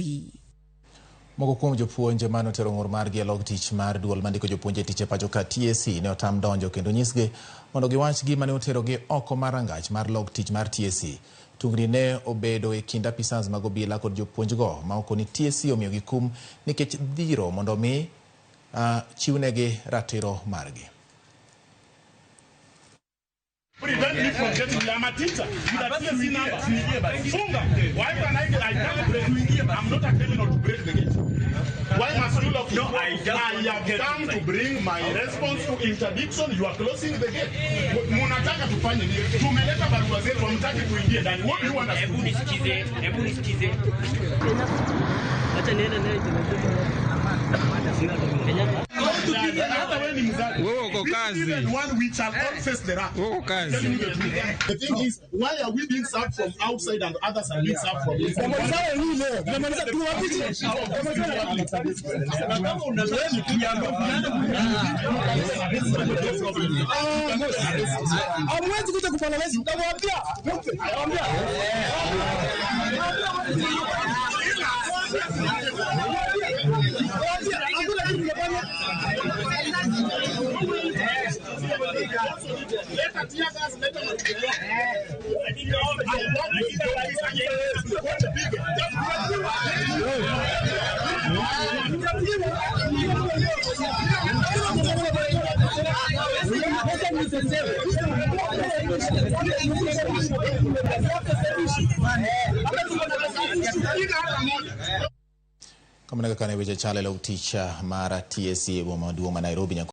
TV. Moko kuom jopuonj mane otero ng'ur margi e log tich mar duol mandiko jopuonj e tich e pacho ka TSC ne otam donjo kendo nyisgi mondo giwach gima ne oterogi oko mar rangach mar log tich mar TSC. Tungni ne obedo e kind apisas mag obila kod jopuonjgo ma okoni TSC omiyogi kum nikech dhiro mondo mi chiwnegi ratiro margi. Prevent me from getting here. I'm a teacher with a TSC number. Funga. Why can I can't break. I'm not a criminal to break the gate. Why must you lock it? No, I just I want to have get come to inside. Bring my response to interdiction. You are closing the gate. Munataka tufanye nini? Tumeleta barua zetu, hamtaki tuingie ndani. What do you want us to Hebu do? nisikize, hebu nisikize. Acha niende naye. Kenyatta. Hata wewe ni mzazi. Wewe uko This kazi. even one we shall all face the wrath. Wewe uko kazi. Telling you the truth. The thing is, why are we being served from outside and others are being served from inside? Hamwezi kuja kupalawezi, mtamwambia mwambia. Hakuna kitu tunafanya. Leta tear gas, leta marufuku. I want you to What big? Just Kamano kaka ne weche chalo e log tich mar TSC e boma maduong' ma Nairobi.